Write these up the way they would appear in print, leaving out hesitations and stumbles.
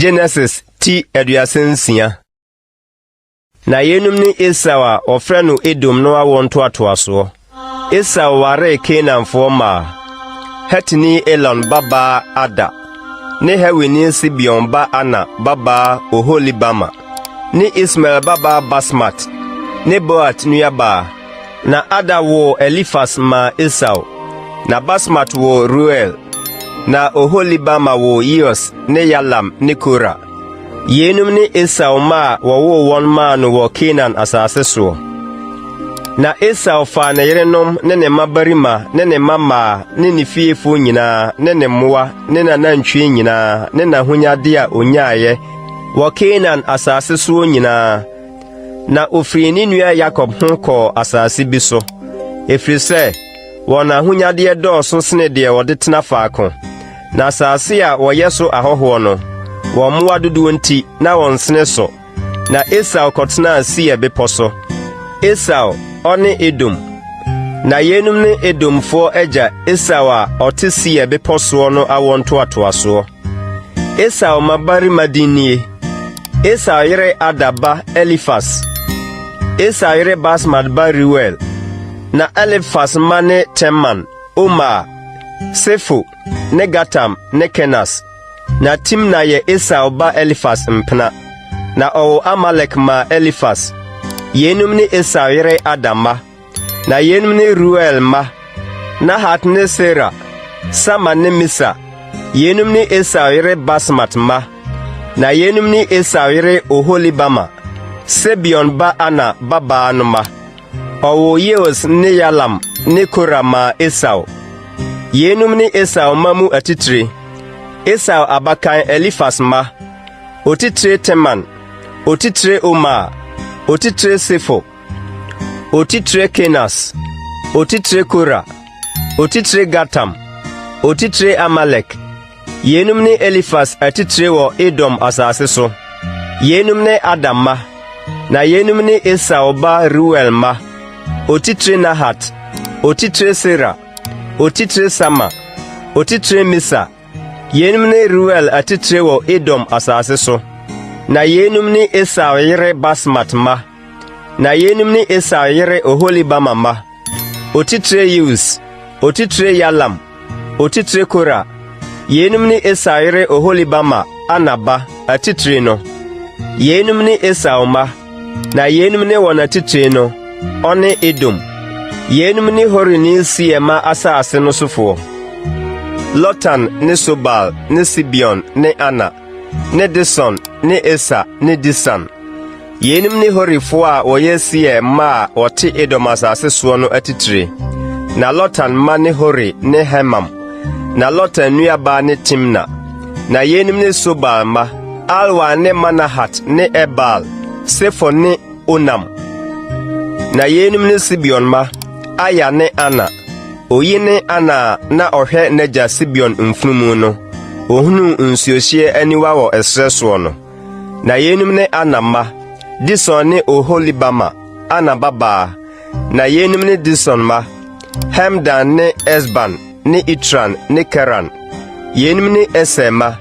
Genesis ti 36. Na yeinom ne Esau a wɔfrɛ no Edom no awoɔ ntoatoasoɔ. Esau waree Kanaanfoɔ mmaa, Hetini Elon babaa Ada, ne Hewini Sibeon ba Ana babaa Oholibama, ne Ismael babaa Basmat, ne Boat nuabaa. Na Ada woo Elifas maa Esau, na Basmat woo Reuel, na Oholibama woo Yeus ne Yalam ne Kora. Yeinom ne Esau mma a wɔwoo wɔn maa no wɔ Kanaan asase soɔ. Na Esau faa ne yerenom ne ne mmabarima ne ne mmammaa ne ne fiefoɔ nyinaa ne ne mmoa ne n'anantwie nyinaa ne n'ahonyadeɛ a ɔnyaeɛ wɔ Kanaan asase soɔ nyinaa, na ɔfirii ne nua Yakob ho kɔɔ asase bi so, ɛfiri sɛ wɔn ahonyadeɛ dɔɔso sene deɛ wɔde tena faako. Na asase a wɔyɛ so ahɔhoɔ no, wɔn mmoa dodoɔ nti, na wɔnsene so. Na Esau kɔtenaa Seir bepɔ so. Esau, ɔne Edom. Na yeinom ne Edomfoɔ agya Esau a ɔte Seir bepɔ soɔ no awoɔ ntoatoasoɔ. Esau mmabarima din nie: Esau yere Ada ba Elifas, Esau yere Basmat ba Reuel. Na Elifas mma ne Teman, Omar, Sefo, ne Gatam ne Kenas. Na Timna yɛ Esau ba Elifas mpena. Na ɔwoo Amalek maa Elifas. Yeinom ne Esau yere Ada mma. Na yeinom ne Reuel mma, Nahat ne Sera, Sama ne Misa. Yeinom ne Esau yere Basmat mma. Na yeinom ne Esau yere Oholibama, Sibeon ba Ana babaa no mma. Ɔwoo Yeus ne Yalam ne Kora maa Esau. Yeinom ne Esau mma mu atitire: Esau abakan Elifas mma, otitire Teman, otitire Omar, otitire Sefo, otitire Kenas, otitire Kora, otitire Gatam, otitire Amalek. Yeinom ne Elifas atitire wɔ Edom asase so. Yeinom ne Ada mma. Na yeinom ne Esau ba Reuel mma: Otitire Nahat, otitire Sera, otitire Sama, otitire Misa. Yeinom ne Reuel atitire wɔ Edom asase so. Na yeinom ne Esau yere Basmat mma. Na yeinom ne Esau yere Oholibama mma: Otitire Yeus, otitire Yalam, otitire Kora. Yeinom ne Esau yere Oholibama, Ana ba, atitire no. Yeinom ne Esau mma, na yeinom ne wɔn atitire no, ɔne Edom. Yeinom ne Horini Seir mma asase no sofoɔ: Lotan ne Sobal ne Sibeon ne Ana, ne Dison ne Eser ne Disan. Yeinom ne Horifoɔ a wɔyɛ Seir mma a wɔte Edom asase soɔ no atitire. Na Lotan mma ne Hori ne Hemam. Na Lotan nuabaa ne Timna. Na yeinom ne Sobal mma, Alwan ne Manahat ne Ebal, Sefo ne Onam. Na yeinom ne Sibeon mma, Aya ne Ana. Oyi ne Ana a na ɔhwɛ n'agya Sibeon mfunumu no, ohunuu nsuohyeɛ aniwa wɔ ɛserɛ soɔ no. Na yeinom ne Ana mma, Dison ne Oholibama, Ana babaa. Na yeinom ne Dison mma, Hemdan ne Esban ne Itran ne Keran. Yeinom ne Eser mma,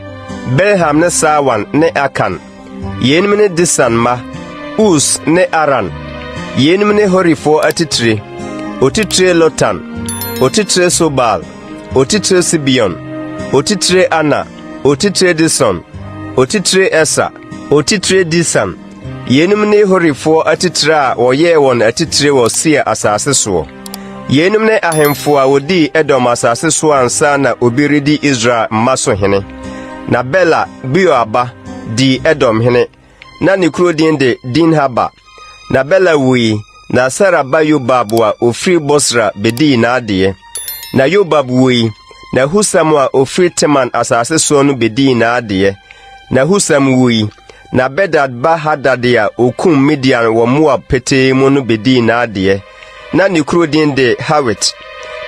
Bilhan ne Saawan ne Akan. Yeinom ne Disan mma, Us ne Aran. Yeinom ne Horifoɔ atitire, otitire Lotan, otitire Sobal, otitire Sibeon, otitire Ana, otitire Dison, otitire Eser, otitire Disan. Yeinom ne Horifoɔ atitire a wɔyɛɛ wɔn atitire wɔ Seir asase soɔ. Yeinom ne ahemfo a wɔdii Edom asase soɔ ansa na obi redi Israel mma so hene. Na Bela, Beor ba, dii Edom hene. Na ne kuro din de Dinhaba. Na Bela wui, na Sera ba Yobab a ɔfiri Bosra bɛdii n'adeɛ. Na Yobab wui, na Husam a ɔfiri Teman asase soɔ no bɛdii n'adeɛ. Na Husam wui, na Bedad ba Hadad a ɔkum Midian wɔ Moab petee mu no bɛdii n'adeɛ. Na ne kuro din de Hawit.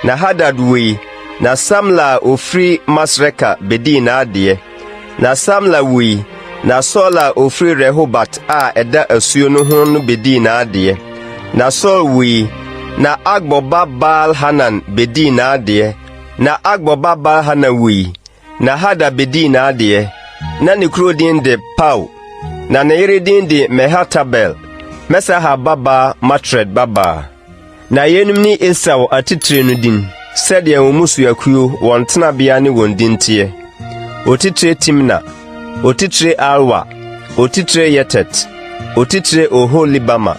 Na Hadad wui, na Samla a ɔfiri Masreka bɛdii n'adeɛ. Na Samla wui, na Saul a ɔfiri Rehobat a ɛda asuo no ho no bɛdii n'adeɛ. Na Saul wui, na Akbor ba Baal-Hanan bɛdii n'adeɛ. Na Akbor ba Baal-Hanan wui, na Hadar bɛdii n'adeɛ. Na ne kuro din de Pau, na ne yere din de Mehatabel, Mesahab babaa Matred babaa. Na yeinom ne Esau atitire no din, sɛdeɛ wɔn mmusuakuo, wɔn tenabea ne wɔn din teɛ. Otitire Timna, otitire Alwa, otitire Yetet, otitire Oholibama,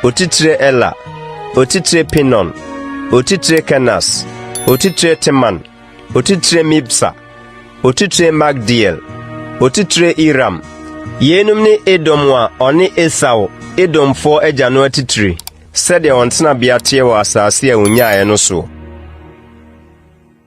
otitire Ela, otitire Pinon, otitire Kenas, otitire Teman, otitire Mibsa, otitire Magdiel, otitire Iram. Yeinom ne Edom a ɔne Esau, Edomfoɔ agya no atitire, sɛdeɛ wɔn tenabea teɛ wɔ asase a wɔnyaeɛ no soɔ.